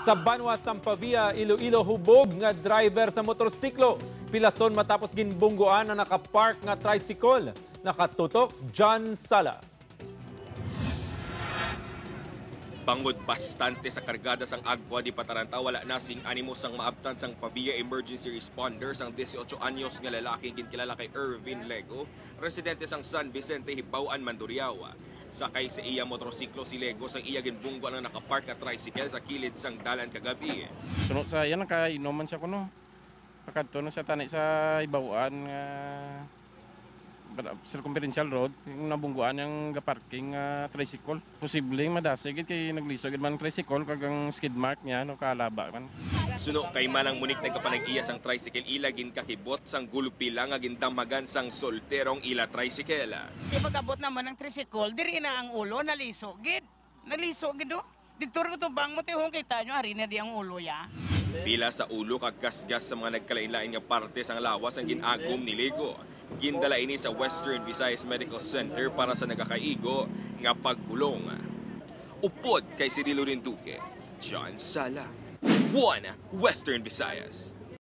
Sa Banwa Sampavia, Iloilo, hubog nga driver sa motorsiklo. Pilason matapos ginbungguan ang nakapark nga tricycle. Nakatutok, John Sala. Bangod bastante sa kargada sang agwa di Pataranta, wala na sing animo sang maabtan sang Pavia emergency responders ang 18 anyos nga lalaki ginkilala kay Irvin Lego, residente sang San Vicente, Hibawan, Mandurriao. Sakay sa iya motorsiklo si Lego sang iya ginbunggo ang nakapark nga tricycle sa kilid sang dalan kagabi. Sunod sa iya, nakainom man siya kuno. Pakadto na siya tani sa Ibawaan nga Circumferential Road, yung nabungguan yung parking tricycle. Posible madasig kay naglisod gid man ang tricycle kag ang skid mark niya no kalaba man. Suno kay Manang Munik, nagkapanag-iya sang tricycle ila ginkakibot sang gulpi lang nga gindamagan sang solterong ila tricycle. Di pag-abot naman ng tricycle, diri na ang ulo, naliso gid. Naliso gid do. Dito rin tubang mo tihong kita nyo, ari na di ang ulo ya. Pila sa ulo kag gasgas sa mga nagkalain-lain nga parte sang lawas ang ginagom ni Lego. Gindala ini sa Western Visayas Medical Center para sa nagakaigo nga pagbulong. Upod kay Cirilo Rinduque, John Sala. 1 Western Visayas.